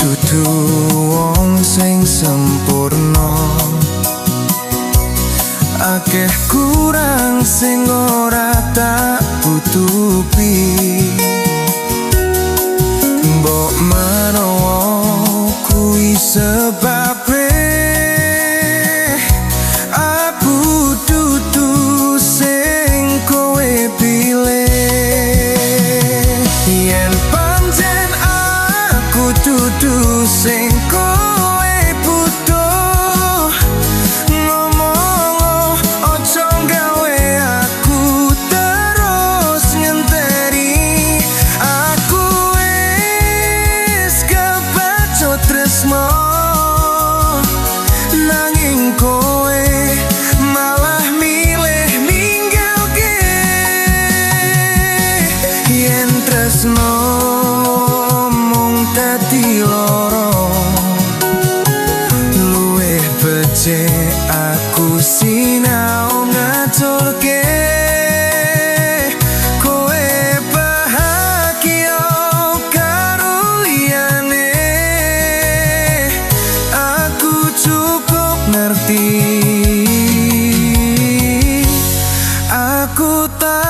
Dudu wong sing sempurna, akeh kurang sing ora tak tutupi. Mbok menawa kuwi sebabe aku dudu sing kowe pilih. Yen pancen aku dudu sing kowe butuh, ngomong ojo gawe aku terus ngenteni. Aku wis kebacut tresno, nanging kowe malah milih ninggalke. Yen tresno mung dadi loro, luwih becik aku sinau ngaturke. Kowe bahagia karo liyane, aku cukup ngerti. Aku tak